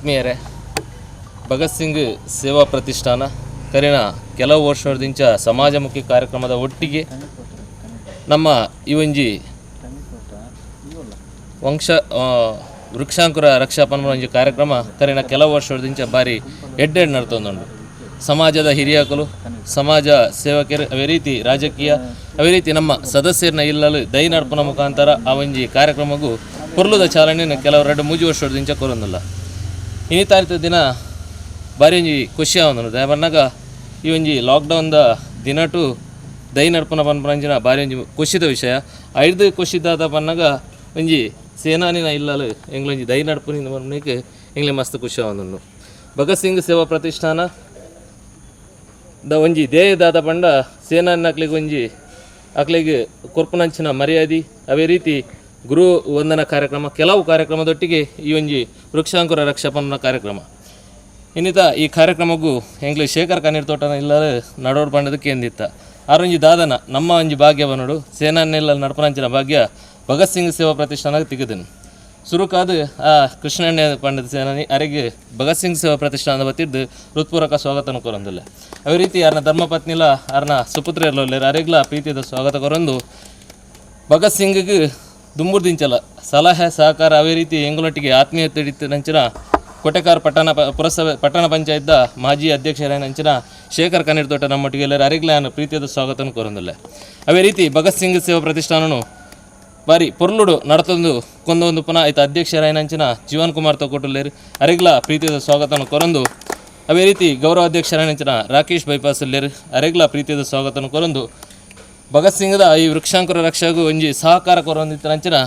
ಆತ್ಮೀಯರೇ, ಭಗತ್ ಸಿಂಗ್ ಸೇವಾ ಪ್ರತಿಷ್ಠಾನ ಕರಿನ ಕೆಲವು ವರ್ಷದಿಂಚ ಸಮಾಜಮುಖಿ ಕಾರ್ಯಕ್ರಮದ ಒಟ್ಟಿಗೆ ನಮ್ಮ ಈ ಒಂಜಿ ವಂಶ ವೃಕ್ಷಾಂಕುರ ರಕ್ಷಾ ಪನ್ಪುನ ಒಂಜಿ ಕಾರ್ಯಕ್ರಮ ಕರಿನ ಕೆಲವು ವರ್ಷದಿಂಚ ಬಾರಿ ಎಡ್ಡೆಡ್ ನಡ್ತೊಂದುಂಡು. ಸಮಾಜದ ಹಿರಿಯಕುಲು, ಸಮಾಜ ಸೇವಕರು, ಅವೇ ರೀತಿ ರಾಜಕೀಯ, ಅವೇ ರೀತಿ ನಮ್ಮ ಸದಸ್ಯರನ್ನ ಇಲ್ಲಲು ದೈ ನಡ್ಪುನ ಮುಖಾಂತರ ಆ ಒಂಜಿ ಕಾರ್ಯಕ್ರಮಕ್ಕೂ ಪೊರ್ಲುದ ಚಾಲನೆ ಕೆಲವು 2-3 ವರ್ಷದಿಂಚ ಕೊರೊಂದುಲ್ಲ. ಇನಿ ತಾರೀತು ದಿನ ಬಾರಿ ಒಂಜಿ ಖುಷಿ ಆವೊಂದುಂಡು. ದಾಯೆ ಪನ್ನಗ ಈ ಒಂಜಿ ಲಾಕ್ಡೌನ್ದ ದಿನಟು ದೈ ನಡ್ಪುನ ಪನ್ಪುನಂಚಿನ ಬಾರಿ ಒಂಜಿ ಖುಷಿದ ವಿಷಯ. ಐದು ಖುಷಿದಾದ ಪನ್ನಗ ಒಂಜಿ ಸೇನಾನಿನ ಇಲ್ಲಲು ಎಂಗ್ಲೊಂಜಿ ದೈ ನಡ್ಪುನಿ ಪನ್ಪುನಕ್ಕೆ ಎಂಗ್ಲೆ ಮಸ್ತ್ ಖುಷಿ ಆವೊಂದುಂಡು. ಭಗತ್ ಸಿಂಗ್ ಸೇವಾ ಪ್ರತಿಷ್ಠಾನ ದ ಒಂಜಿ ಧ್ಯೇಯದಾದ ಪಂಡ ಸೇನಾನಿನಕ್ಲೆಗ್ ಒಂಜಿ ಅಕ್ಲೆಗ್ ಕೊರ್ಪುನಂಚಿನ ಮರ್ಯಾದೆ, ಅವೇ ರೀತಿ ಗುರು ವಂದನಾ ಕಾರ್ಯಕ್ರಮ, ಕೆಲವು ಕಾರ್ಯಕ್ರಮದೊಟ್ಟಿಗೆ ಈ ಒಂಜಿ ವೃಕ್ಷಾಂಕುರ ರಕ್ಷಾ ಪನ್ಪುನ ಕಾರ್ಯಕ್ರಮ. ಇನ್ನಿತ ಈ ಕಾರ್ಯಕ್ರಮಕ್ಕೂ ಎಂಗ್ಲೆ ಶೇಖರ್ ಕಣ್ಣೀರ್ ತೋಟನ ಇಲ್ಲ ನಡೋಡು ಪಂಡದಕ್ಕೆ ಎಂದಿತ್ತ ಆರೊಂಜಿ ದಾದನ ನಮ್ಮ ಒಂಜಿ ಭಾಗ್ಯ ಬನ್ನೋಡು ಸೇನಾನೆಲ್ಲ ನಡ್ಪನಂಚಿನ ಭಾಗ್ಯ ಭಗತ್ ಸಿಂಗ್ ಸೇವಾ ಪ್ರತಿಷ್ಠಾನಕ್ಕೆ ತಿಕ್ಕುದನು. ಸುರುಕಾದ ಆ ಕೃಷ್ಣಣ್ಣ ಪಂಡದ ಸೇನಾನಿ ಅರೆಗೆ ಭಗತ್ ಸಿಂಗ್ ಸೇವಾ ಪ್ರತಿಷ್ಠಾನದ ಬತ್ತಿದ್ದು ಹೃತ್ಪೂರ್ವಕ ಸ್ವಾಗತನ ಕೊರೊಂದಿಲ್ಲ. ಅದೇ ರೀತಿ ಅರ್ನ ಧರ್ಮಪತ್ನಿಲ ಅರ್ನ ಸುಪುತ್ರ ಅರೆಗ್ಲ ಪ್ರೀತಿದ ಸ್ವಾಗತ ಕೊರೊಂದು, ಭಗತ್ ಸಿಂಗ್ಗೆ ದುಂಬುರ್ದಿಂಚಲ ಸಲಹೆ ಸಹಕಾರ, ಅವೇ ರೀತಿ ಎಂಗುಲೊಟ್ಟಿಗೆ ಆತ್ಮೀಯತೆ ನಂಚಿನ ಕೊಟೆಕಾರ್ ಪಟ್ಟಣ ಪುರಸಭೆ ಪಟ್ಟಣ ಪಂಚಾಯತ್ದ ಮಾಜಿ ಅಧ್ಯಕ್ಷರಾಯನಂಚಿನ ಶೇಖರ್ ಕಣ್ಣೀರ್ ತೋಟ ನಮ್ಮೊಟ್ಟಿಗೆ ಎಲ್ಲರೂ ಅರೆಗ್ಲ ಪ್ರೀತಿಯಾದ ಸ್ವಾಗತನ ಕೋರೊಂದಿಲ್ಲ. ಅವೇ ರೀತಿ ಭಗತ್ ಸಿಂಗ್ ಸೇವಾ ಪ್ರತಿಷ್ಠಾನನು ಬಾರಿ ಪೊರ್ಲುಡು ನಡತೊಂದು ಕೊಂದೊಂದು ಪುನಃ ಆಯ್ತು ಅಧ್ಯಕ್ಷರಾಯನಂಚಿನ ಜೀವನ್ ಕುಮಾರ್ ತೊಕೊಟುಲ್ಲೇರು ಅರೆಗ್ಲ ಪ್ರೀತಿಯ ಸ್ವಾಗತನ ಕೊರೊಂದು, ಅವೇ ರೀತಿ ಗೌರವ ಅಧ್ಯಕ್ಷರಾಯನಂಚಿನ ರಾಕೇಶ್ ಬೈಪಾಸ್ ಉಲ್ಲೇರು ಅರೆಗ್ಲ ಪ್ರೀತಿಯ ಸ್ವಾಗತನ ಕೊರೊಂದು, ಭಗತ್ ಸಿಂಗ್ದ ಈ ವೃಕ್ಷಾಂಕುರ ರಕ್ಷಾಗೂ ಒಂಜಿ ಸಹಕಾರ ಕೊರೊಂದಿತ್ತನಂಚಿನ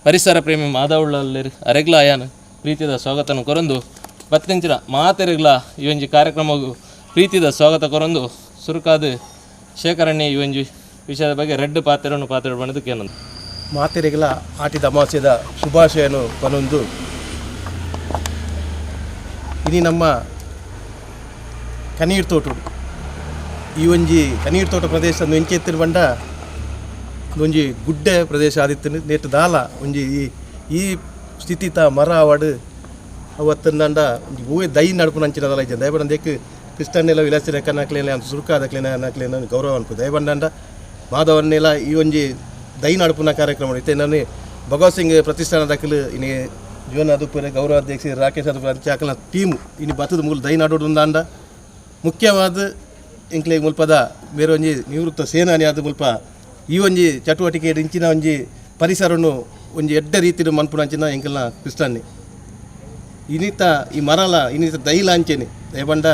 ಪರಿಸರ ಪ್ರೇಮಿ ಮಾಧವುಳ್ಳಲ್ಲೇರು ಅರೆಗ್ಲ ಆಯಾನ್ ಪ್ರೀತಿದ ಸ್ವಾಗತನ ಕೊರೊಂದು, ಬತ್ತಿಂಚಿನ ಮಾತೆರೆಗ್ಲ ಈ ಒಂಜಿ ಕಾರ್ಯಕ್ರಮಗೂ ಪ್ರೀತಿದ ಸ್ವಾಗತ ಕೊರೊಂದು, ಸುರುಕಾದ ಶೇಖರಣೆ ಈ ಒಂಜಿ ವಿಷಯದ ಬಗ್ಗೆ ರೆಡ್ ಪಾತ್ರವನ್ನು ಪಾತ್ರ ಬಂದಕ್ಕೆ ಏನಂದು. ಮಾತೆರೆಗಳ ಆಟಿದ ಅಮಾವಾಸ್ಯದ ಶುಭಾಶಯನು ಪನೊಂದು, ಇನಿ ನಮ್ಮ ಕನೀರ್ ತೋಟ, ಈ ಒಂಜಿ ಕನೀರ್ ತೋಟ ಪ್ರದೇಶ ಎಂಚೆತ್ತಿನ ಬಂಡ ಒಂಜಿ ಗುಡ್ಡೆ ಪ್ರದೇಶ ಆದಿತ್ತು. ನೇಟ್ ದಾಲ ಒಂಜಿ ಈ ಈ ಸ್ಥಿತಿತ ಮರ ಆವಡ್ ಅವತ್ತಂದಂಡ ಒಂಜಿ ಹೂವೆ ದೈ ನಡ್ಪುನ ಅಂಚಿನದಲ್ಲ ಇಜ್ಜೆ. ದಯಬಂಡ ದೇಕ್ ಕೃಷ್ಣನೆಲ್ಲ ವಿಲಾಸಿನ ಕನ್ನಕ್ಲೇನ ಸುರುಕಾದಕ್ಲೇನ ನಕ್ಲೇನ ಗೌರವ ಅನ್ಪು. ದಯಬಂಡಂಡ ಮಾಧವನ್ನೆಲ್ಲ ಈ ಒಂಜಿ ದೈ ನಡ್ಪುನ ಕಾರ್ಯಕ್ರಮ ಇತ್ತೆ ನಾನು ಭಗತ್ ಸಿಂಗ್ ಪ್ರತಿಷ್ಠಾನ ದಾಖಲು ಇನಿ ಜೀವನ ಅದುಪುರೆ ಗೌರವ ಅಧ್ಯಕ್ಷ ರಾಕೇಶ್ ಅದುಪುರೆ ಅಂಚ ಅಕಲ್ನ ಟೀಮ್ ಇನಿ ಬತ್ತದ ಮೂಲ ದೈ ನಡೋಡು. ಮುಖ್ಯವಾದ ಎಂಕ್ಲೆಗ್ ಮುಲ್ಪದ ಬೇರೆ ಒಂಜಿ ನಿವೃತ್ತ ಸೇನಾನಿ ಆದ ಮುಲ್ಪ ಈ ಒಂಜಿ ಚಟುವಟಿಕೆ ಇಂಚಿನ ಒಂಜಿ ಪರಿಸರನು ಒಂಜಿ ಎಡ್ಡೆ ರೀತಿಡ್ ಮನ್ಪುನ ಅಂಚಿನ ಎಂಕಲ್ನ ಕೃಷ್ಣನ್ನಿ ಇನ್ನಿತ ಈ ಮರಲ ಇನ್ನಿತ ದೈಲ ಅಂಚೆನೆ. ದಯಪಂಡ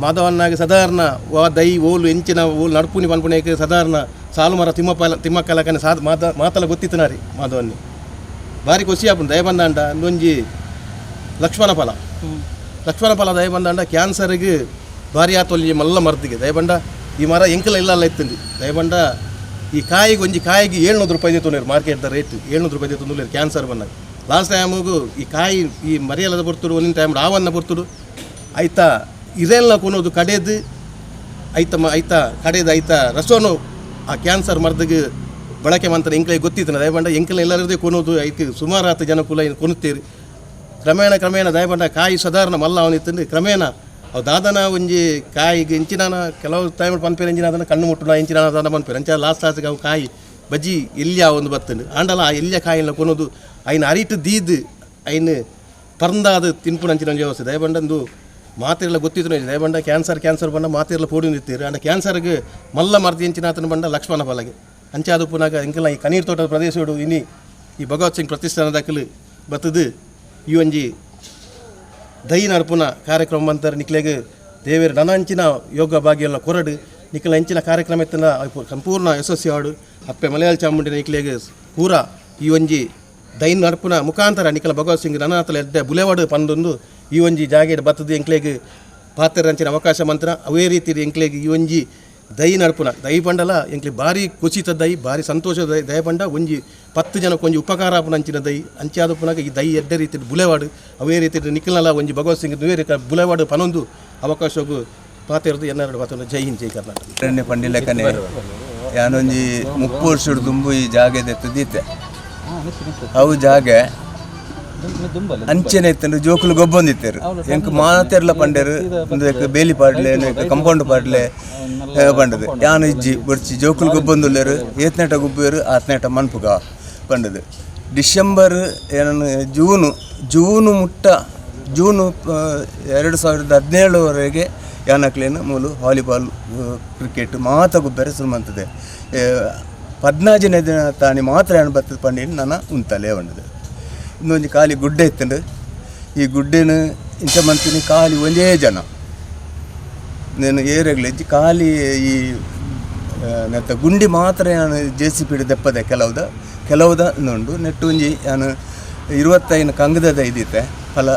ಮಾಧವನ್ನಾಗ ಸಾಧಾರಣ ವಾ ದೈ ಓಲು ಎಂಚಿನ ಓಲು ನಡ್ಪುನಿ ಪನ್ಪುನೇಕ್ ಸಾಧಾರಣ ಸಾಲು ಮರ ತಿಮ್ಮಪ್ಪ ತಿಮ್ಮಕ್ಕಲಕನೆ ಸಾದ್ ಮಾತ ಮಾತಲ ಗೊತ್ತಿತ್ತನಾರಿ. ಮಾಧವನ್ನಿ ಬಾರಿ ಖುಷಿ ಆಪುಂಡು. ದಯಬಂದಾಂಡ ಒಂಜಿ ಲಕ್ಷ್ಮಣ ಫಲ, ಲಕ್ಷ್ಮಣ ಫಲ ದಯಬಂದಾಂಡ ಕ್ಯಾನ್ಸರ್ಗೆ ಭಾರಿ ಆತೊಲ್ಲಿ ಮಲ್ಲ ಮರ್ದಿಗೆ. ದಯಬಂಡ ಈ ಮರ ಎಂಕಲ ಇಲ್ಲ ಇತ್ತಂದು. ದಯಬಂಡ ಈ ಕಾಯಿಗೆ ಒಂಜಿ ಕಾಯಿಗೆ 700 ರೂಪಾಯಿ ತೊಂದರೆ, ಮಾರ್ಕೆಟ್ದ ರೇಟ್ 700 ರೂಪಾಯಿ ತೊಂದರೆ. ಕ್ಯಾನ್ಸರ್ ಬಂದಾಗ ಲಾಸ್ಟ್ ಟೈಮಿಗೂ ಈ ಕಾಯಿ ಈ ಮರಿಯಲ್ಲದ ಬರ್ತುಡು, ಒಂದಿನ ಟೈಮ್ ಆವನ್ನ ಬರ್ತುಡು ಆಯ್ತಾ ಇರೆಲ್ಲ ಕೊನೋದು ಕಡೆದು ಐತ ಐತ ಕಡೆದು ಐತ ರಸೋನು ಆ ಕ್ಯಾನ್ಸರ್ ಮರ್ದಿಗೆ ಬಳಕೆ ಮಂತ್ರ ಎಂಕ್ಲೆ ಗೊತ್ತಿತ್ತು. ದಯಬಂಡ ಎಂಕಲ ಎಲ್ಲರದೇ ಕೊನೋದು ಐತಿ ಸುಮಾರು ಆತ ಜನ ಕುಲ ಕೊನುತ್ತೀರಿ. ಕ್ರಮೇಣ ಕ್ರಮೇಣ ದಯಬಂಡ ಕಾಯಿ ಸಾಧಾರಣ ಮಲ್ಲ ಅವನಿತ್ತು. ಕ್ರಮೇಣ ಅವು ದಾದನ ಒಂಜಿ ಕಾಯಿಗೆ ಇಂಚಿನ ಕೆಲವು ಟೈಮ್ ಪನ್ಪೇರು ಇಂಚಿನ ಅದನ್ನು ಕಣ್ಣು ಮುಟ್ಟುನ ಇಂಚಿನ ದಾದ ಪನ್ಪೇರು ಅಂಚ ಲಾಸ್ಟ್ ಲಾಸ್ಟ್ಗೆ ಅವು ಕಾಯಿ ಬಜ್ಜಿ ಎಲ್ಲಿ ಒಂದು ಬತ್ತಂಡು. ಆಂಡಲ ಆ ಎಲ್ಲಿಯ ಕಾಯಿನ ಕೊನೋದು ಐನ ಅರಿಟು ದೀದ್ ಐನು ಪರ್ಂದಾದ ತಿನ್ಪುನ ಅಂಚಿನ ಒಂಜಿ ವ್ಯವಸ್ಥೆ. ದಯಬಂಡಂದು ಮಾತೆರ್ಲ ಗೊತ್ತಿತ್ತು. ದಯಬಂಡ ಕ್ಯಾನ್ಸರ್ ಕ್ಯಾನ್ಸರ್ ಬಂಡ ಮಾತೆರ್ಲ ಪೋಡಿ ನಿಂತೀರು. ಅಂಡ ಕ್ಯಾನ್ಸರ್ಗೆ ಮಲ್ಲ ಮರ್ದಿ ಎಂಚಿನ ಆತನ ಬಂಡ ಲಕ್ಷ್ಮಣ ಫಲಗೆ ಅಂಚಾದ ಪುನಗ ಎಂಕಲ್ನ ಈ ಕನೀರ್ ತೋಟದ ಪ್ರದೇಶಡು ಇನಿ ಈ ಭಗವತ್ ಸಿಂಗ್ ಪ್ರತಿಷ್ಠಾನ ದಾಖಲು ಬತ್ತದು ಈ ಒಂಜಿ ದೈ ನಡ್ಪುನ ಕಾರ್ಯಕ್ರಮ ಅಂತಾರೆ. ನಿಕ್ಲೆಗ್ ದೇವೇರ್ ನನಂಚಿನ ಯೋಗ ಭಾಗ್ಯ ಕೊರಡು, ನಿಕ್ಲ ಎಂಚಿನ ಕಾರ್ಯಕ್ರಮ ಇತ್ತನ ಸಂಪೂರ್ಣ ಯಶಸ್ವಿ ಆಡು. ಅಪ್ಪೆ ಮಲಯಾಳ ಚಾಮುಂಡಿನ ನಿಕ್ಲೆಗ್ ಪೂರ ಈ ಒಂಜಿ ದೈ ನಡ್ಪುನ ಮುಖಾಂತರ ನಿಕಲ ಭಗವತ್ ಸಿಂಗ್ ನನಾತಲ ಎಡ್ಡೆ ಬುಲೆವಾಡು ಪಂದೊಂದು ಈ ಒಂಜಿ ಜಾಗೆಡ್ ಬತ್ತದು ಎಂಕ್ಲೆಗ್ ಪಾತ್ರ ಅವಕಾಶ ಮಂತ್ರ. ಅವೇ ರೀತಿ ಎಂಕ್ಲೆಗ್ ಈ ಒಂಜಿ ದೈ ನಡ್ಪುನ ದೈ ಪಂಡಲ ಎಂಕ್ಲೆ ಭಾರಿ ಕುಚಿತ ದೈ, ಭಾರಿ ಸಂತೋಷದ ದೈ. ದಯ ಪಂಡ ಒಂಜಿ 10 ಜನಕ್ಕೆ ಒಂಜಿ ಉಪಕಾರ ಆಪುನ ಅಂಚಿನ ದೈ. ಅಂಚಾದ ಪುನಗ ಈ ದೈ ಎಡ್ಡೆ ರೀತಿ ಬುಲೆವಾಡು, ಅವೇ ರೀತಿ ನಿಖಲ್ನಲ ಒಂಜಿ ಭಗವತ್ ಸಿಂಗ್ ನುವೇರಿ ಬುಲೆವಾಡು ಪನೊಂದು ಅವಕಾಶಗು ಪಾತೆರ್ದು ಎನ್ನೆರಡು ಪಾತ್ರ. ಜೈ ಹಿಂದ್, ಜೈ ಕರ್ನಾಟಕ. ಅರಣ್ಯ ಪಂಡಿಲೆಕ್ಕನೆ ಯಾನೊಂಜಿ 30 ವರ್ಷದ ದುಂಬು ಈ ಜಾಗೆ ದೆತ್ತದಿತ್ತೆ. ಅವು ಜಾಗೆ ಅಂಚೆನೆ ಇತ್ತಂಡು ಜೋಕುಲು ಗೊಬ್ಬೊಂದಿತ್ತೇರು ಎಂಕ್ ಮಾತೆರ್ಲ ಪಂಡೇರು ಉಂದೆಕ್ ಬೇಲಿ ಪಾಡ್ಲೆ ಕಂಪೌಂಡ್ ಪಾಡ್ಲೆ ಪಂಡದು ಯಾನ್ ಇಜ್ಜಿ ಬೊಡ್ಚಿ ಜೋಕುಲು ಗೊಬ್ಬೊಂದುಲ್ಲೆರು ಏತ್ನೇಟ ಗೊಬ್ಬುವೆರು ಆತ್ನೇಟ ಮನ್ಪುಗ ಪಂಡದು. ಡಿಸೆಂಬರ್ ಏನನ್ನು ಜೂನು ಜೂನು ಮುಟ್ಟ ಜೂನು 2017ವರೆಗೆ ಯಾನಕ್ಲೇನು ಮೂಲು ವಾಲಿಬಾಲ್ ಕ್ರಿಕೆಟ್ ಮಾತ ಗೊಬ್ಬರ ಶುರು ಮಂತದೆ. 14ನೇ ದಿನ ತಾನಿ ಮಾತ್ರ ಏನು ಬರ್ತದೆ ಪಂಡಿನ ನನ್ನ ಉಂತಲೇ ಉಂಡದು. ಇನ್ನೊಂದು ಖಾಲಿ ಗುಡ್ಡೆ ಇತ್ತಂಡು, ಈ ಗುಡ್ಡೆನು ಇಂಚ ಮಂತಿನಿ ಖಾಲಿ ಒಂದೇ ಜನ నేను ಏರೆಗ್ಲೆಜ್ಜಿ ಖಾಲಿ ಈ ನೆತ್ತ ಗುಂಡಿ ಮಾತ್ರ ಯಾನು ಜೆ ಸಿ ಪಿಡ್ ದೆಪ್ಪದೆ ಕೆಲವುದ ಕೆಲವುದ ಉಂಡು ನೆಟ್ಟು ಒಂಜಿ ಯಾನು 25 ಕಂಗದ ಐದಿತ್ತೆ ಫಲ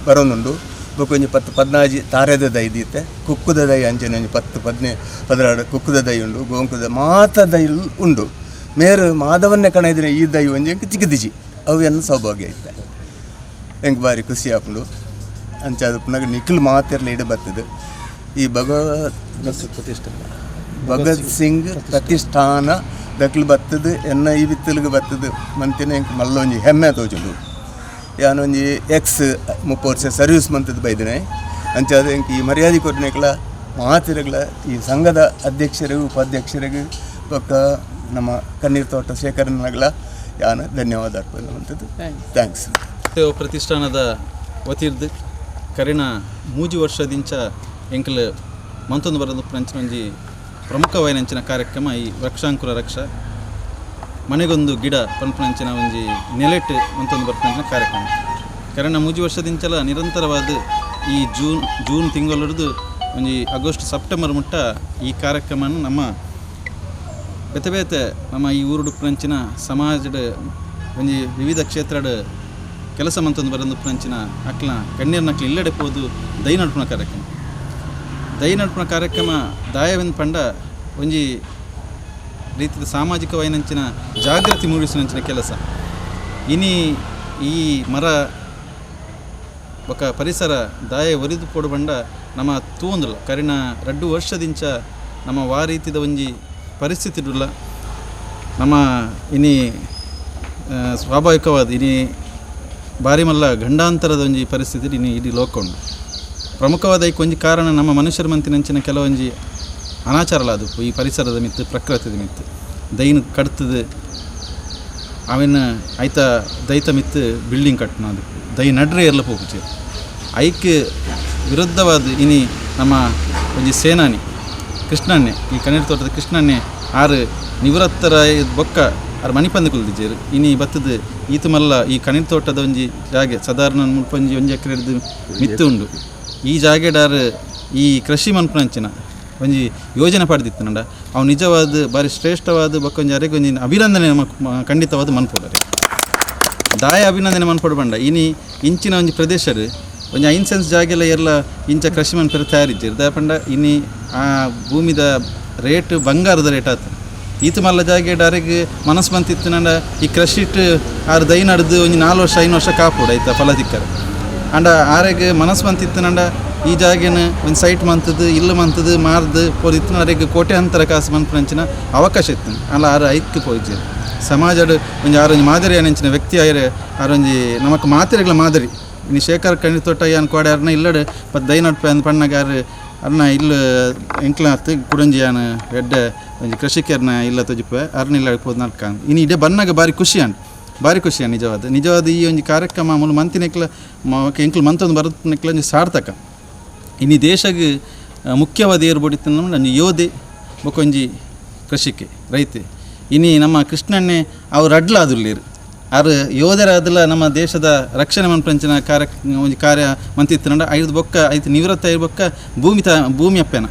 ಬರೋನುಂಡು. ಬೊಕೊಂಜಿ 10 14 ತಾರೆದ ದೈದಿತ್ತೆ ಕುಕ್ಕುದ ದೈ ಅಂಚನೆ ಒಂಜಿ 10 15 16 ಕುಕ್ಕುದ ದೈ ಉಂಡು ಗೋಂಕುದ ಮಾತ ದೈ ಉಂಡು. ಮೇರು ಮಾಧವನ್ನೇ ಕಣ ಇದ್ರೆ ಈ ದೈ ಒಂಜಿ ಎಂಕ್ ಚಿಕ್ಕದಿಜಿ ಅವು ಎನ್ನ ಸೌಭಾಗ್ಯ ಇತ್ತೆ ಎಂಕ್ ಬಾರಿ ಖುಷಿ ಆಪುಂಡು. ಅಂಚಾದ ಪುನಗ ನಿಖಿಲ್ ಮಾತಿರ್ಲ ಇಡ ಬರ್ತದೆ. ಈ ಭಗತ್ ಸಿಂಗ್ ಪ್ರತಿಷ್ಠಾನ ದಕ್ಲು ಬರ್ತದೆ ಎನ್ನ ಈ ಬಿತ್ತಲಿಗೆ ಬರ್ತದೆ ಮಂತಿನ ಎಂಕ್ ಮಲ್ಲ ಒಂಜಿ ಹೆಮ್ಮೆ ತೋಜುಂಡು. ಯಾನೊಂಜಿ ಎಕ್ಸ್ 30 ವರ್ಷ ಸರ್ವಿಸ್ ಮಂತದ ಬೈದಿನಿ. ಅಂಚಾದ ಎಂಕ್ ಈ ಮರ್ಯಾದೆ ಕೊಟ್ಟನೆಕ್ಲ ಮಾತಿರಗ್ಲ ಈ ಸಂಘದ ಅಧ್ಯಕ್ಷರಿಗೂ ಉಪಾಧ್ಯಕ್ಷರಿಗೂ ಬೊಕ್ಕ ನಮ್ಮ ಕಣ್ಣೀರ್ ತೋಟ ಶೇಖರನಗ್ಲ ಯಾನು ಧನ್ಯವಾದ ಅರ್ಪಣೆ ಮಂತದ್ದು. Thanks. ಪ್ರತಿಷ್ಠಾನದ ವತಿರ್ದು ಕರಿನ 3 ವರ್ಷದಿಂಚ ಎಂಕಲ್ ಮಂತೊಂದು ಬರೋದು ಪ್ರಂಚಿನ ಒಂಜಿ ಪ್ರಮುಖವಾಯಿನಂಚಿನ ಕಾರ್ಯಕ್ರಮ ಈ ವೃಕ್ಷಾಂಕುರ ರಕ್ಷಾ ಮನೆಗೊಂದು ಗಿಡ ಪನ್ಪುನಂಚಿನ ಒಂಜಿ ನೆಲೆಟ್ ಮಂತೊಂದು ಬರ್ಪುನಂಚಿನ ಕಾರ್ಯಕ್ರಮ. ಕರಿನ 3 ವರ್ಷದಿಂಚಲ ನಿರಂತರವಾದ ಈ ಜೂನ್ ತಿಂಗಳೊಡ್ದು ಒಂಜಿ ಆಗಸ್ಟ್ ಸೆಪ್ಟೆಂಬರ್ ಮುಟ್ಟ ಈ ಕಾರ್ಯಕ್ರಮವನ್ನು ನಮ್ಮ ಬೇತೆ ಬೇತೆ ನಮ್ಮ ಈ ಊರುಡುಪ್ಪುನಂಚಿನ ಸಮಾಜದ ಒಂಜಿ ವಿವಿಧ ಕ್ಷೇತ್ರದ ಕೆಲಸ ಮಂತೊಂದು ಬರೋದು ಅಕ್ಲ ಗಣ್ಯರ್ನಕ್ಲ ಇಲ್ಲಡೆ ಪೋದು ದೈ ನಡ್ಪುನ ಕಾರ್ಯಕ್ರಮ. ದೈ ನಡ್ಪುನ ಕಾರ್ಯಕ್ರಮ ದಾಯವೆಂದು ಪಂಡ ಒಂಜಿ ರೀತಿಯ ಸಾಮಾಜಿಕವಾಯಿನಂಚಿನ ಜಾಗೃತಿ ಮೂಡಿಸುವಂಚಿನ ಕೆಲಸ. ಇನಿ ಈ ಮರ ಬೊಕ ಪರಿಸರ ದಾಯ ಒರಿದು ಪೋಡು ಬಂಡ ನಮ್ಮ ತೂಂದುಲ್ಲ ಕರಿನ 2 ವರ್ಷದಿಂಚ ನಮ್ಮ ವಾ ರೀತಿದ ಒಂಜಿ ಪರಿಸ್ಥಿತಿ ಇಡುಲ್ಲ. ನಮ್ಮ ಇನಿ ಸ್ವಾಭಾವಿಕವಾದ ಇನಿ ಬಾರಿ ಮಲ್ಲ ಗಂಡಾಂತರದ ಒಂಜಿ ಪರಿಸ್ಥಿತಿ ಇನಿ ಇಡೀ ಲೋಕ ಉಂಡು. ಪ್ರಮುಖವಾದ ಐಕ್ ಒಂಜಿ ಕಾರಣ ನಮ್ಮ ಮನುಷ್ಯರ ಮಂತಿನಂಚಿನ ಕೆಲವೊಂಜಿ ಅನಾಚಾರಲ ಅದು ಈ ಪರಿಸರದ ಮಿತ್ತು ಪ್ರಕೃತಿದ ಮಿತ್ತು ದೈನ ಕಡ್ತದ ಅವಿನ ಐತ ದೈತ ಮಿತ್ತು ಬಿಲ್ಡಿಂಗ್ ಕಟ್ಟಣ ಅದು ದೈ ನಡ್ರೆ ಇರಲ ಪೋಪುಚೆ ಐಕ್ ವಿರುದ್ಧವಾದ ಇನಿ ನಮ್ಮ ಒಂಜಿ ಸೇನಾನಿ ಕೃಷ್ಣಣ್ಣೆ ಈ ಕಣ್ಣೀರು ತೋಟದ ಕೃಷ್ಣಣ್ಣೆ ಆರು ನಿವೃತ್ತರ ಬೊಕ್ಕ ಆರು ಮಣಿಪಂದು ಕುಲ್ದಿಜೇರು ಇನಿ ಬತ್ತದ ಈತ ಮಲ್ಲ ಈ ಕಣ್ಣೀರು ತೋಟದ ಒಂಜಿ ಜಾಗೆ ಸಾಧಾರಣ ಮುಲ್ಪೊಂಜಿ ಒಂಜಿ ಎಕರೆ ಮಿತ್ತು ಉಂಡು. ಈ ಜಾಗೆಡಾರು ಈ ಕೃಷಿ ಮನ್ಪುನಂಚಿನ ಒಂಜಿ ಯೋಜನೆ ಪಡೆದಿತ್ತು ನಂಡ ಅವು ನಿಜವಾದ ಬಾರಿ ಶ್ರೇಷ್ಠವಾದ ಬೊಕ್ಕೊಂಜಿ ಅರೆಗೆ ಒಂಜಿ ಅಭಿನಂದನೆ ಖಂಡಿತವಾದ ಮನ್ಪೋಡರೆ ದಾಯ ಅಭಿನಂದನೆ ಮನ್ಪೋಡು ಬಂಡ ಇನಿ ಇಂಚಿನ ಒಂಜಿ ಪ್ರದೇಶರು ಒಂಜಿ 5 ಸೆನ್ಸ್ ಜಾಗೆಲ್ಲ ಎಲ್ಲ ಇಂಚ ಕೃಷಿ ಮನ್ಪೆರ ತಯಾರಿಜ್ಜರು ದಾಯ ಪಂಡ ಇನಿ ಆ ಭೂಮಿದ ರೇಟ್ ಬಂಗಾರದ ರೇಟ್ ಆತು. ಈತ ಮಲ್ಲ ಜಾಗೆ ಡಾರೆಗ್ ಮನಸ್ಸು ಬಂತಿತ್ತು ನಂಡ ಈ ಕೃಷಿಟ್ ಆರು ದೈ ನಡ್ದು ಒಂಜಿ 4 ವರ್ಷ 5 ವರ್ಷ ಕಾಪೋಡು ಆಯ್ತಾ ಫಲ ತಿಕ್ಕರೆ ಅಂಡ ಆರೆಗ್ ಮನಸ್ಸು ಬಂತಿತ್ತು ನಂಡ ಈ ಜಾಗೆನ ಒಂದು ಸೈಟ್ ಮಂತದ್ದು ಇಲ್ಲ ಮಂತದ್ದು ಮಾರ್ದು ಪೋದಿತ್ತು ಅರೆಗ್ ಕೋಟ್ಯಾಂತರ ಕಾಸು ಮನ್ಪುನಂಚಿನ ಅವಕಾಶ ಇತ್ತು ಅಲ್ಲ ಆರು ಐಕ್ ಪೋಯಿಜೆರ್ ಸಮಾಜಡ್ ಒಂಜಿ ಆರೊಂಜಿ ಮಾದರಿ ಅಂಚಿನ ವ್ಯಕ್ತಿ ಆಯ್ರೆ ಆರೊಂಜಿ ನಮಕ್ ಮಾತೆರೆಗ್ಲ ಮಾದರಿ. ಇನಿ ಶೇಖರ್ ಕಣ್ಣಿ ತೋಟ ಯಾನ್ ಕೋಡೆ ಅರ್ನ ಇಲ್ಲಡ್ ಪತ್ ದೈ ನಡ್ಪೆ ಅಂದ್ ಪಣ್ಣಗ ಆರು ಅರ್ನ ಇಲ್ಲ ಎಂಕ್ಲಾತ್ ಕುಡಂಜಿ ಯಾನ್ ಎಡ್ಡೆ ಒಂಜಿ ಕೃಷಿಕರ್ನ ಇಲ್ಲ ತೊಜಿಪೆ ಅರ್ನ ಇಲ್ಲ ಪೋದ್ ನಲ್ಕ ಇನಿ ಇಡೆ ಬನ್ನಗ ಬಾರಿ ಖುಷಿ ಅಂಡ್ ಬಾರಿ ಖುಷಿ ನಿಜವಾದ ನಿಜವಾದ ಈ ಒಂಜಿ ಕಾರ್ಯಕ್ರಮ ಮೂಲು ಮಂತಿನೆಕ್ಲ ಎಂಕ್ಲು ಮಂತೊಂದು ಬರುತ್ತನೆಕ್ಲ ಒಂಜಿ ಸಾರ್ಥಕ. ಇನಿ ದೇಶಗ್ ಮುಖ್ಯವಾದ ಏರ್ಬೊಡಿತ್ತು ಒಂಜಿ ಯೋಧೆ ಬೊಕೊಂಜಿ ಕೃಷಿಕೆ ರೈತೆ. ಇನಿ ನಮ್ಮ ಕೃಷ್ಣಣ್ಣೆ ಅವ್ರು ಅಡ್ಲಾದುಲ್ಲೇರು ಆರು ಯೋಧರಾದಲ ನಮ್ಮ ದೇಶದ ರಕ್ಷಣೆ ಮನ್ಪಂಚಿನ ಕಾರ್ಯ ಒಂಜಿ ಕಾರ್ಯ ಮಂತಿತ್ತನಂಡ ಐದು ಬೊಕ್ಕ ಐತು ನಿವೃತ್ತ ಐದು ಬೊಕ್ಕ ಭೂಮಿ ಭೂಮಿ ಅಪ್ಪೆನ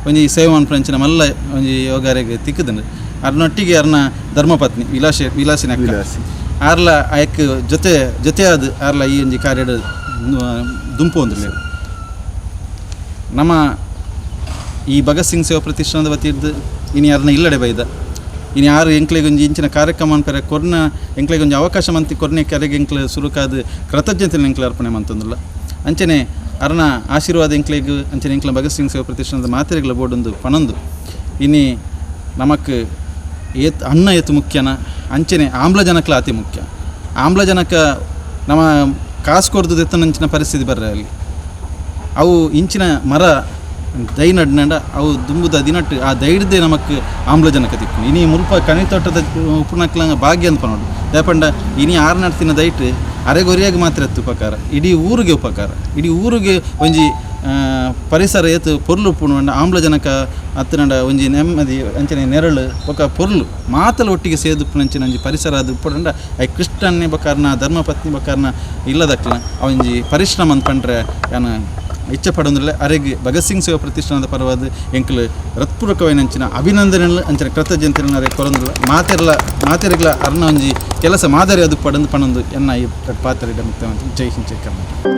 ಒಂಜಿ ಸೇವೆ ಮನ್ಪಂಚಿನ ಮಲ್ಲ ಒಂಜಿ ಯೋಗಾರೆಗ್ ತಿಕ್ಕದಂಡು. ಅರ್ನೊಟ್ಟಿಗೆ ಅರ್ನ ಧರ್ಮಪತ್ನಿ ವಿಲಾಸಿನ ಆರ್ಲ ಆಯಕ್ ಜೊತೆ ಜೊತೆಯಾದ ಆರ್ಲ ಈ ಒಂಜಿ ಕಾರ್ಯಡ್ ದುಂಪು ಒಂದುಲ್ಲೇರು. ನಮ್ಮ ಈ ಭಗತ್ ಸಿಂಗ್ ಸೇವಾ ಪ್ರತಿಷ್ಠಾನದ ವತಿರ್ದು ಇನಿ ಯಾರನ್ನ ಇಲ್ಲಡೆ ಬೈದ ಇನಿ ಯಾರು ಎಂಕ್ಲೆಗ್ ಒಂಜಿ ಇಂಚಿನ ಕಾರ್ಯಕ್ರಮ ಅನ್ಪೆರೆ ಕೊರ್ನ ಎಂಕ್ಲೆಗ್ ಒಂಜಿ ಅವಕಾಶ ಮಂತಿ ಕೊರ್ನೆ ಕರೆಗೆ ಎಂಕ್ಲೆ ಸುರುಕಾದ ಕೃತಜ್ಞತೆ ಎಂಕ್ಲೆ ಅರ್ಪಣೆ ಮಂತಂದುಲ್ಲ. ಅಂಚನೆ ಅರ್ನ ಆಶೀರ್ವಾದ ಎಂಕ್ಲೆಗ್ ಅಂಚನೆ ಎಂಕ್ಲ ಭಗತ್ ಸಿಂಗ್ ಸೇವಾ ಪ್ರತಿಷ್ಠಾನದ ಮಾತೆರೆಗ್ಲ ಬೋಡೊಂದು ಪಣೊಂದು ಇನಿ ನಮಕ್ ಏತ್ ಅನ್ನ ಏತ್ ಮುಖ್ಯನ ಅಂಚನೆ ಆಮ್ಲಜನಕಲ ಅತಿ ಮುಖ್ಯ. ಆಮ್ಲಜನಕ ನಮ್ಮ ಕಾಸು ಕೊರ್ದು ದೆತ್ತನಂಚಿನ ಪರಿಸ್ಥಿತಿ ಬರ್ರೆ ಅಲ್ಲಿ ಅವು ಇಂಚಿನ ಮರ ದೈ ನಡ್ನಂಡ ಅವು ದುಂಬುದ ದಿನಟ್ಟು ಆ ದೈಡ್ದೆ ನಮಕ್ ಆಮ್ಲಜನಕ ತಿಕ್ಕು ಇನಿ ಮುಲ್ಪ ಕಣಿತೋಟದ ಉಪ್ಪುನಕ್ಲಂಗ ಭಾಗ್ಯ ಅಂತ ನೋಡು ಯಾಪಂಡ ಇನಿ ಆರು ನಡ್ತಿನ ದೈಟ್ ಅರೆಗೊರಿಯಾಗಿ ಮಾತ್ರ ಎತ್ತು ಉಪಕಾರ ಇಡೀ ಊರಿಗೆ ಉಪಕಾರ ಇಡೀ ಊರಿಗೆ ಒಂಜಿ ಪರಿಸರ ಏತು ಪೊರ್ಲು ಉಪ್ಪುಂಡು ಆಮ್ಲಜನಕ ಅತ್ತನಂಡ ಒಂಜಿ ನೆಮ್ಮದಿ ಅಂಚನೆ ನೆರಳು ಬೊಕ ಪೊರ್ಲು ಮಾತಲ ಒಟ್ಟಿಗೆ ಸೇದುಪ್ಪುನಂಚಿನ ಒಂಜಿ ಪರಿಸರ ಅದು ಉಪ್ಪುಂಡ I ಕೃಷ್ಣನ್ನೇ ಬಕಾರ್ನ ಧರ್ಮಪತ್ನಿ ಬಕಾರ್ನ ಇಲ್ಲದಕ್ಲ ಒಂಜಿ ಪರಿಶ್ರಮ ಅಂತ ಪಂಡ್ರೆ ಯಾನ ಇಚ್ಛೆ ಪಡೊಂದಿಲ್ಲ ಅರೆಗೆ ಭಗತ್ ಸಿಂಗ್ ಸೇವಾ ಪ್ರತಿಷ್ಠಾನದ ಪರವಾದ ಎಂಕಲು ಹೃತ್ಪೂರ್ವಕವಾಯಿನಂಚಿನ ಅಭಿನಂದನೆಗಳು ಅಂಚಿನ ಕೃತಜ್ಞತೆಯನ್ನು ಅರೆ ಕೊರೊಂದಿಲ್ಲ ಮಾತೆರ್ಲ ಮಾತೆರ್ಗಳ ಅರ್ನ ಒಂಜಿ ಕೆಲಸ ಮಾದರಿ ಅದು ಪಡಂದು ಪಣೊಂದು ಎನ್ನ ಈ ಪಾತ್ರ ಮುಖ್ಯಮಂತ್ರಿ. ಜೈ ಹಿಂದ್, ಜೈ ಕರ್ನಾಟಕ.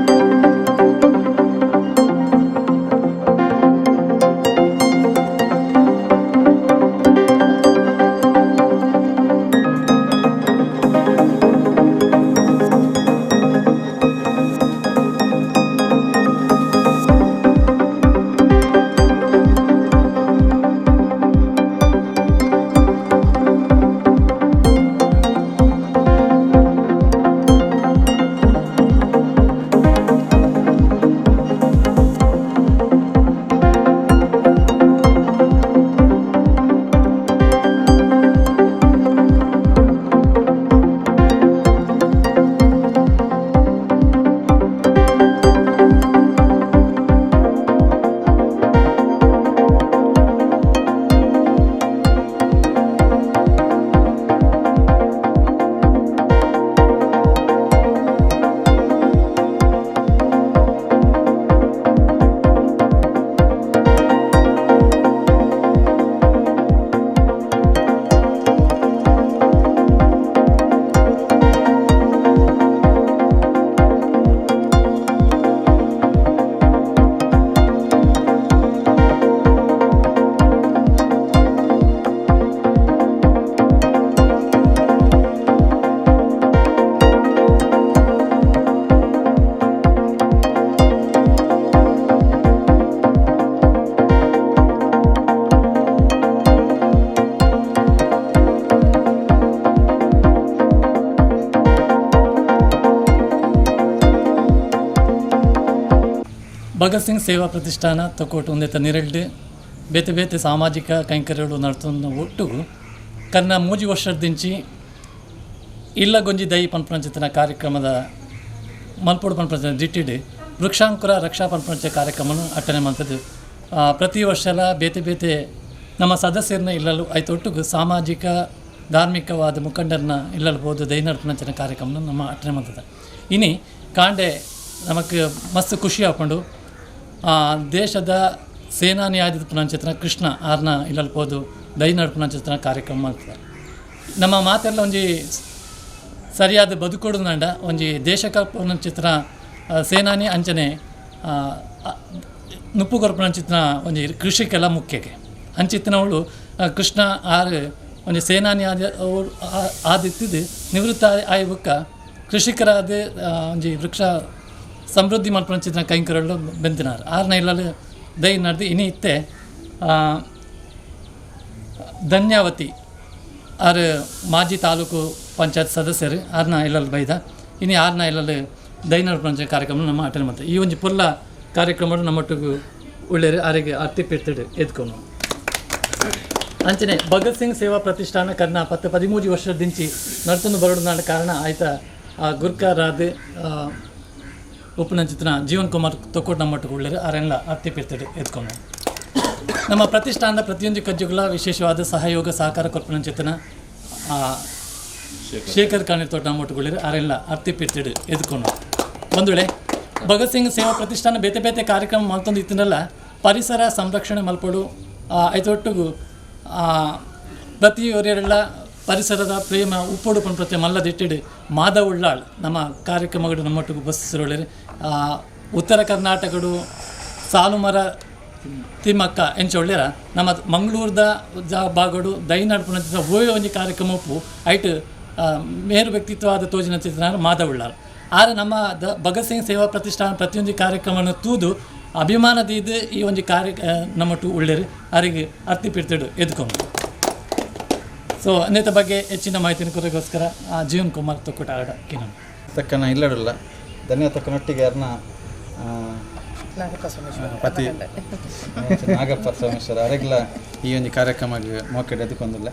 ಭಗತ್ ಸಿಂಗ್ ಸೇವಾ ಪ್ರತಿಷ್ಠಾನ ತೊಕ್ಕೊಟ್ಟು ಒಂದೇತ ನಿರಳ್ಡು ಬೇತೆ ಬೇತೆ ಸಾಮಾಜಿಕ ಕೈಂಕರ್ಯಗಳು ನಡ್ತೊಂದು ಒಟ್ಟು ಕನ್ನ ಮೂಜಿ ವರ್ಷದಿಂಚಿ ಇಲ್ಲ ಗೊಂಜಿ ದೈ ಪನ್ಪಂಚಿತನ ಕಾರ್ಯಕ್ರಮದ ಮಲ್ಪೋಡು ಪನ್ಪಂಚಿನ ದಿಟ್ಟಿಡು ವೃಕ್ಷಾಂಕುರ ರಕ್ಷಾ ಪನ್ಪಂಚ ಕಾರ್ಯಕ್ರಮವನ್ನು ಅಟ್ಟನೆ ಮಾಡ್ತದ್ದು. ಪ್ರತಿ ವರ್ಷಲ ಬೇತೆ ಬೇತೆ ನಮ್ಮ ಸದಸ್ಯರನ್ನ ಇಲ್ಲಲು ಆಯ್ತು ಒಟ್ಟಿಗೂ ಸಾಮಾಜಿಕ ಧಾರ್ಮಿಕವಾದ ಮುಖಂಡರನ್ನ ಇಲ್ಲಲು ಹೋದು ದೈ ನಡ್ಪಂಚಿನ ಕಾರ್ಯಕ್ರಮನ ನಮ್ಮ ಅಟ್ಟನೆ ಮಾಡ್ತದೆ. ಇನಿ ಕಾಂಡೆ ನಮಕ್ ಮಸ್ತ್ ಖುಷಿ ಹಾಕೊಂಡು ದೇಶದ ಸೇನಾನಿ ಆದ ಪುನಂಚಿತ್ರ ಕೃಷ್ಣ ಆರ್ನ ಇಲ್ಲಲ್ಪೋದು ದೈ ನಡ್ಪುನಂಚಿತ್ರ ಕಾರ್ಯಕ್ರಮ ಮಾಡ್ತದೆ. ನಮ್ಮ ಮಾತೆಲ್ಲ ಒಂಜಿ ಸರಿಯಾದ ಬದುಕೊಡು ನಂಡ ಒಂಜಿ ದೇಶಕ ಪುನಂಚಿತ್ರ ಸೇನಾನಿ ಅಂಚನೆ ನುಪ್ಪು ಕೊರ್ಪುನಂಚಿತ್ರ ಒಂಜಿ ಕೃಷಿಕೆಲ್ಲ ಮುಖ್ಯಕ್ಕೆ ಅಂಚಿತ್ತಿನವಳು ಕೃಷ್ಣ ಆರ್ ಒಂಜಿ ಸೇನಾನಿ ಆದ ಆದಿತ್ತಿದ್ದು ನಿವೃತ್ತ ಆಯ್ಬುಕ್ಕ ಕೃಷಿಕರಾದ ಒಂಜಿ ವೃಕ್ಷ ಸಮೃದ್ಧಿ ಮಲ್ಪಂಚಿನ ಕೈಂಕರಳು ಬೆಂತಿನಾರು ಆರ್ನ ಇಲ್ಲಲು ದೈ ನಡೆದು ಇನಿ ಇತ್ತೆ ಧನ್ಯಾವತಿ ಆರು ಮಾಜಿ ತಾಲೂಕು ಪಂಚಾಯತ್ ಸದಸ್ಯರು ಆರ್ನ ಇಲ್ಲಲು ಬೈದ ಇನಿ ಆರ್ನ ಇಲ್ಲಲು ದೈ ನಡ್ಪಂಚ ಕಾರ್ಯಕ್ರಮ ನಮ್ಮ ಅಟೆಂಡ್ ಮಾಡ್ತಾರೆ. ಈ ಒಂಜಿ ಪುಲ್ಲ ಕಾರ್ಯಕ್ರಮ ನಮ್ಮೊಟ್ಟಿಗೂ ಒಳ್ಳೆಯರು ಆರಿಗೆ ಅರ್ತಿ ಪಿರ್ತಿಡು ಎದ್ಕೊಂಡು ಅಂಚನೆ ಭಗತ್ ಸಿಂಗ್ ಸೇವಾ ಪ್ರತಿಷ್ಠಾನ ಕರ್ನ 10-13 ವರ್ಷದಿಂಚಿ ನಡ್ತೊಂದು ಬರೋಡು ಕಾರಣ ಆಯ್ತಾ ಗುರ್ಕಾರಾದ ಉಪನಂಚಿತನ ಜೀವನ್ ಕುಮಾರ್ ತೊಕ್ಕೋಟ್ ನಮ್ಮೊಟ್ಟಿಗೆ ಉಳ್ಳರು ಆರೆಲ್ಲ ಅರ್ತಿ ಪಿರ್ತಿಡು ಎದ್ಕೊಂಡು ನಮ್ಮ ಪ್ರತಿಷ್ಠಾನದ ಪ್ರತಿಯೊಂದು ಕಜ್ಜುಗಳ ವಿಶೇಷವಾದ ಸಹಯೋಗ ಸಹಕಾರ ಕೊರ್ಪನಂಚಿತನ ಶೇಖರ್ ಕಾಣಿರ್ ತೋಟ ನಮ್ಮೊಟ್ಟುಕೊಳ್ಳಿರು ಆರೆಲ್ಲ ಅರ್ತಿ ಪಿರ್ತಿಡು ಎದ್ಕೊಂಡು. ಒಂದು ವೇಳೆ ಭಗತ್ ಸಿಂಗ್ ಸೇವಾ ಪ್ರತಿಷ್ಠಾನ ಬೇತೆ ಬೇತೆ ಕಾರ್ಯಕ್ರಮ ಮಲ್ತೊಂದು ಇತ್ತಿನಲ್ಲ ಪರಿಸರ ಸಂರಕ್ಷಣೆ ಮಲ್ಪಡು ಐತೊಟ್ಟಿಗೂ ಪ್ರತಿಯೊರೆಲ್ಲ ಪರಿಸರದ ಪ್ರೇಮ ಉಪ್ಪೊಡು ಪನ್ಪ್ರತಿ ಮಲ್ಲದಿಟ್ಟಿಡು ಮಾಧವ ಉಳ್ಳಾಳ್ ನಮ್ಮ ಕಾರ್ಯಕ್ರಮಗಳು ನಮ್ಮೊಟ್ಟಿಗೆ ಬಸ್ಸಿರೋಳಿರಿ. ಉತ್ತರ ಕರ್ನಾಟಕಡು ಸಾಲುಮರ ತಿಮ್ಮಕ್ಕ ಎಂಚೊಳ್ಳೆರ ನಮ್ಮ ಮಂಗಳೂರದ ಭಾಗಡು ದೈನಾಡ್ಪುನ ಓಯೋ ಒಂಜಿ ಕಾರ್ಯಕ್ರಮ ಉಪ್ಪು ಐಟ್ ಮೇರು ವ್ಯಕ್ತಿತ್ವವಾದ ತೋಜಿನ ಚಿತ್ರ ಮಾಧವ ಉಳ್ಳಾಳ್. ಆದರೆ ನಮ್ಮ ಭಗತ್ ಸಿಂಗ್ ಸೇವಾ ಪ್ರತಿಷ್ಠಾನ ಪ್ರತಿಯೊಂದು ಕಾರ್ಯಕ್ರಮವನ್ನು ತೂದು ಅಭಿಮಾನದೀದು ಈ ಒಂದು ಕಾರ್ಯ ನಮ್ಮಟ್ಟು ಉಳ್ಳೇರು ಅವರಿಗೆ ಅರ್ತಿ ಪಿರ್ತಿಡು ಎದ್ಕೊಂಡು. ಸೊ ಅನೇಕ ಬಗ್ಗೆ ಹೆಚ್ಚಿನ ಮಾಹಿತಿನ ಕೊರಗೋಸ್ಕರ ಜೀವನ್ ಕುಮಾರ್ ತೊಕ್ಕುಟ ಆಡ ಕಿನಮ್. ತಕ್ಕನ ಇಲ್ಲಡಲ್ಲ ಧನ್ಯ ತಕ್ಕನೊಟ್ಟಿಗೆ ಅರ್ನ ಪತಿ ನಾಗಪ್ಪ ಸೋಮೇಶ್ವರ ಅರೆಗ್ಲ ಈ ಒಂದು ಕಾರ್ಯಕ್ರಮಕ್ಕೆ ಮೋಕೆಡ್ ಎದುಕೊಂದಿಲ್ಲ.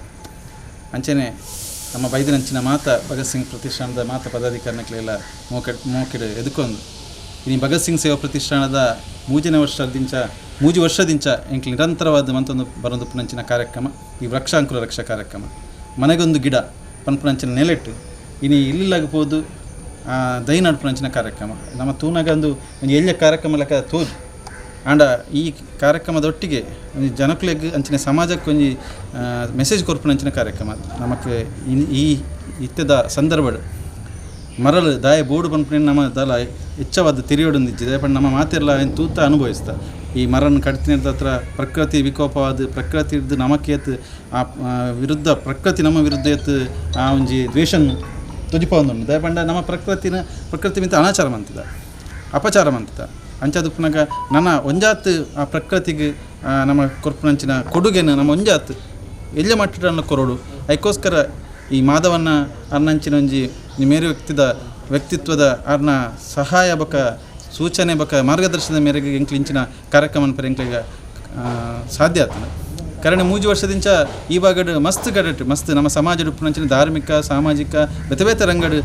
ಅಂಚೆನೆ ನಮ್ಮ ಬೈದಿನಂಚಿನ ಮಾತ ಭಗತ್ ಸಿಂಗ್ ಪ್ರತಿಷ್ಠಾನದ ಮಾತ ಪದಾಧಿಕಾರಿನಕ್ಲೆಲ್ಲ ಮೋಕೆಡ್ ಎದುಕೊಂದು ಇನಿ ಭಗತ್ ಸಿಂಗ್ ಸೇವಾ ಪ್ರತಿಷ್ಠಾನದ ಮೂಜನೇ ವರ್ಷದಿಂಚ ಮೂಜಿ ವರ್ಷದಿಂಚ ಎಂಕ್ ನಿರಂತರವಾದ ಮಂತೊಂದು ಬರೊಂದು ಪುನಂಚಿನ ಕಾರ್ಯಕ್ರಮ ಈ ವೃಕ್ಷಾಂಕುರ ರಕ್ಷಾ ಕಾರ್ಯಕ್ರಮ ಮನೆಗೊಂದು ಗಿಡ ಪನ್ಪುನಂಚಿನ ನೆಲೆಟ್ಟು ಇನಿ ಇಲ್ಲಿಲ್ಲಾಗ ಪೋದು ದೈ ನಡ್ಪುನಂಚಿನ ಕಾರ್ಯಕ್ರಮ ನಮ್ಮ ತೂನಾಗ ಒಂದು ಒಂಜಿ ಎಲ್ಯ ಕಾರ್ಯಕ್ರಮ ಲೆಕ್ಕ ತೋಜು ಆಂಡ ಈ ಕಾರ್ಯಕ್ರಮದೊಟ್ಟಿಗೆ ಒಂಜಿ ಜನಕ್ಲೆಗ್ ಅಂಚಿನ ಸಮಾಜಕ್ಕೆ ಒಂಜಿ ಮೆಸೇಜ್ ಕೊರ್ಪುನಂಚಿನ ಕಾರ್ಯಕ್ರಮ ನಮಕ್ ಈ ಇತ್ತೆದ ಸಂದರ್ಭಡ್ ಮರಳು ದಾಯ ಬೋಡು ಪನ್ಪುನ ನಮ್ಮ ದಲ ಹೆಚ್ಚವಾದ ತಿರಿಯೋಡೊಂದಿಜ್ಜಿ ಪಂಡ ನಮ್ಮ ಮಾತೆರ್ಲ ಏನು ತೂತ ಅನುಭವಿಸ್ತ ಈ ಮರನ್ ಕಡ್ತಿನ ಹತ್ರ ಪ್ರಕೃತಿ ವಿಕೋಪವಾದ ಪ್ರಕೃತಿ ಇದ್ದು ನಮಕೇತ್ ಆ ವಿರುದ್ಧ ಪ್ರಕೃತಿ ನಮ್ಮ ವಿರುದ್ಧ ಏತ್ ಆ ಒಂಜಿ ದ್ವೇಷನ್ ತೊಜಿಪೊಂದುಂಡು ದಾಯ ಪಂಡ ನಮ್ಮ ಪ್ರಕೃತಿನ ಪ್ರಕೃತಿ ಮಿತ್ತ ಅನಾಚಾರ ಮಂತಿದ ಅಪಚಾರ ಮಂತಿದ ಅಂಚಾದುಪ್ಪುನಗ ನನ್ನ ಒಂಜಾತ್ ಆ ಪ್ರಕೃತಿಗೆ ನಮ್ಮ ಕೊರ್ಪುನಂಚಿನ ಕೊಡುಗೆನ ನಮ್ಮ ಒಂಜಾತ್ ಎಲ್ಯ ಮಟ್ಟಡನ್ನ ಕೊರಡು ಅದಕ್ಕೋಸ್ಕರ ಈ ಮಾಧವನ್ನ ಅರ್ನಂಚಿನ ಒಂಜಿ ಮೇರೆ ವ್ಯಕ್ತಿತ್ವದ ಅರ್ನ ಸಹಾಯ ಬಕ ಸೂಚನೆ ಬಕ ಮಾರ್ಗದರ್ಶನದ ಮೇರೆಗೆ ಎಂಕ್ಲಿಂಚಿನ ಕಾರ್ಯಕ್ರಮ ಎಂಕ್ಲಿಗ ಸಾಧ್ಯ ಆಗ್ತದೆ. ಕಾರಣ ಮೂಜಿ ವರ್ಷದಿಂಚ ಈ ಭಾಗಡ್ ಮಸ್ತ್ ಕಡೆಟ್ ಮಸ್ತ್ ನಮ್ಮ ಸಮಾಜ ಉಪ್ಪುನಂಚಿನ ಧಾರ್ಮಿಕ ಸಾಮಾಜಿಕ ಬೇತೆ ಬೇತೆ ರಂಗಡ್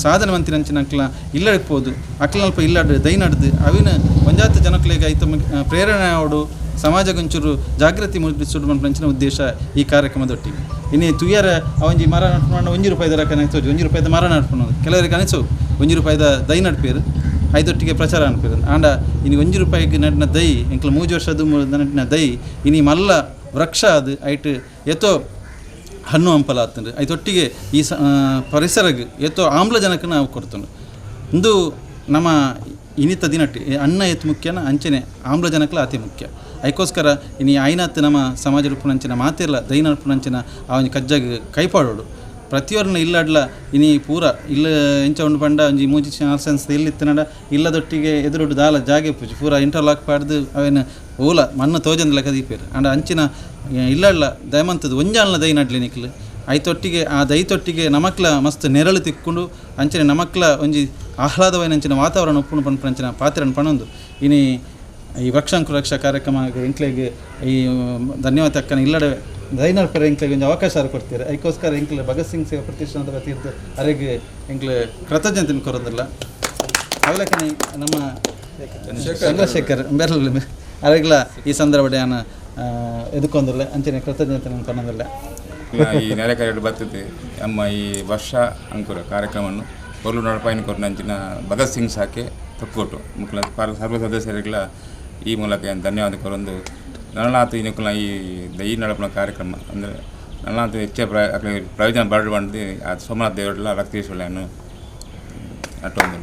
ಸಾಧನೆ ಮಂತಿನಂಚಿನ ಅಕ್ಲ ಇಲ್ಲಡ್ ಪೋದು ಅಕ್ಲಲ್ಪ ಇಲ್ಲಡ್ ದೈ ನಡ್ದು ಅವಿನ ಒಂಜಾತ ಜನಕ್ಲೆಗ್ ಐತ ಪ್ರೇರಣೆ ಆವಡು ಸಮಾಜಗೊಂಚೂರು ಜಾಗೃತಿ ಮೂಡಿಸುಡು ಮನ್ಪುನಂಚಿನ ಉದ್ದೇಶ ಈ ಕಾರ್ಯಕ್ರಮದೊಟ್ಟಿಗೆ. ಇನ್ನು ತುಯ್ಯರ ಒಂಜಿ ಮರ ನಡ್ಪುನ 1 ರೂಪಾಯಿದ ರಕನೆ ತೋಜು 1 ರೂಪಾಯಿದ ಮರ ನಡ್ಪುನದು ಕೆಲವರಿಗೆ ಅನಿಸು 1 ರೂಪಾಯಿದ ದೈ ನಡ್ಪೇರು ಐದೊಟ್ಟಿಗೆ ಪ್ರಚಾರ ಅನ್ಪೇರು ಆಂಡ ಇನ್ನು 1 ರೂಪಾಯಿಗೆ ನಡಿನ ದೈ ಎಂಕ್ಲ 3 ವರ್ಷದ ನಡಿನ ದೈ ಇನಿ ಮಲ್ಲ ವೃಕ್ಷ ಅದು ಐಟ್ ಏತೋ ಹಣ್ಣು ಹಂಪಲ ಆತಂದ್ರೆ ಐತೊಟ್ಟಿಗೆ ಈ ಪರಿಸರಗ್ ಏತೋ ಆಮ್ಲಜನಕ ನಾವು ಕೊಡ್ತಂಡು ಇಂದು ನಮ್ಮ ಇನಿತ ದಿನಟ್ಟು ಅನ್ನ ಏತ್ ಮುಖ್ಯನ ಅಂಚನೆ ಆಮ್ಲಜನಕಲ ಅತಿ ಮುಖ್ಯ. ಅದಕ್ಕೋಸ್ಕರ ಇನಿ ಆಯ್ನಾತ್ ನಮ್ಮ ಸಮಾಜ ರೂಪುನಂಚಿನ ಮಾತಿರ್ಲ ದೈನಪುನಂಚಿನ ಆ ಒಂಜಿ ಕಜ್ಜಾಗ್ ಕೈಪಾಡೋಡು ಪ್ರತಿಯೊರ್ನ ಇಲ್ಲಡ್ಲ ಇನಿ ಪೂರ ಇಲ್ಲ ಎಂಚ ಉಂಡು ಪಂಡ ಒಂಜಿ ಮೂಜಿ ಸೆನ್ಸ್ ಇಲ್ಲಿತ್ತನಡ ಇಲ್ಲದೊಟ್ಟಿಗೆ ಎದುರುಡು ದಾಲ ಜಾಗೆ ಪೂಜೆ ಪೂರ ಇಂಟರ್ಲಾಕ್ ಪಾಡ್ದು ಅವೇನು ಓಲ ಮಣ್ಣು ತೋಜಂದ ಲೆಕ್ಕ ದೀಪೇರು ಅಂಡ ಅಂಚಿನ ಇಲ್ಲಡ್ಲ ದಯಮಂತದ್ದು ಒಂಜಾನ್ಲ ದೈ ನಡ್ಲಿ ನಿಕ್ಲು ಐತೊಟ್ಟಿಗೆ ಆ ದೈತೊಟ್ಟಿಗೆ ನಮಕ್ಲ ಮಸ್ತ್ ನೆರಳು ತಿಕ್ಕೊಂಡು ಅಂಚನೆ ನಮಕ್ಲ ಒಂಜಿ ಆಹ್ಲಾದವಾಯಿನ ಅಂಚಿನ ವಾತಾವರಣ ಉಪ್ಪುಣು ಪನ್ಪುನಂಚಿನ ಪಾತ್ರನ ಪಣೊಂದು ಇನಿ ಈ ವೃಕ್ಷಾಂಕುರ ರಕ್ಷಾ ಕಾರ್ಯಕ್ರಮ ಎಂಕ್ಲೆಗ್ ಈ ಧನ್ಯವಾದ ಅಕ್ಕನ ಇಲ್ಲಡೆ ದೈನರ್ಪರ ಎಂಕ್ಲೆಗ್ ಒಂಜಿ ಅವಕಾಶ ಕೊಡ್ತೀರ ಅದಕ್ಕೋಸ್ಕರ ಎಂಕ್ಲೆ ಭಗತ್ ಸಿಂಗ್ ಸೇವಾ ಪ್ರತಿಷ್ಠಾನದ ವತಿಯಿಂದ ಅರೆಗೆ ಎಂಕ್ಲೆ ಕೃತಜ್ಞತೆ ಕೊರೋದಿಲ್ಲ. ಅವಲಕ್ಕನೆ ನಮ್ಮ ಚಂದ್ರಶೇಖರ್ ಬೆರಳು ಅರೆಗ್ಲ ಈ ಸಂದರ್ಭ ನಾನು ಎದುಕೊಂದಿಲ್ಲ ಅಂಚನೆ ಕೃತಜ್ಞತೆ ಪನ್ನೊಂದಿಲ್ಲ. ಈ ನೆರೆಕರೆಡು ಬರ್ತದೆ ನಮ್ಮ ಈ ವರ್ಷ ಅಂಕುರ ಕಾರ್ಯಕ್ರಮವನ್ನು ಕೊರ್ಲು ನಡಪಾಯಿನ ಕೊರ್ನಂಚಿನ ಭಗತ್ ಸಿಂಗ್ ಸಾಕೆ ತೊಕ್ಕೊಟ್ಟು ಮುಕ್ಲ ಸರ್ವ ಸದಸ್ಯರಿಗೆಲ್ಲ ಈ ಮೂಲಕ ಧನ್ಯವಾದ ಕೊರೊಂದು ನಳನಾಥ ಇನುಕುಲ ಈ ಈ ನಡಪನ ಕಾರ್ಯಕ್ರಮ ಅಂದರೆ ನಳನಾಥ ಹೆಚ್ಚ ಪ್ರಯೋಜನ ಬರಡು ಬಂದು ಆ ಸೋಮನಾಥ ದೇವರೆಲ್ಲ ರಕ್ತೇಶ್ವರನ್ನು ಅಟ್ಟೊಂದು.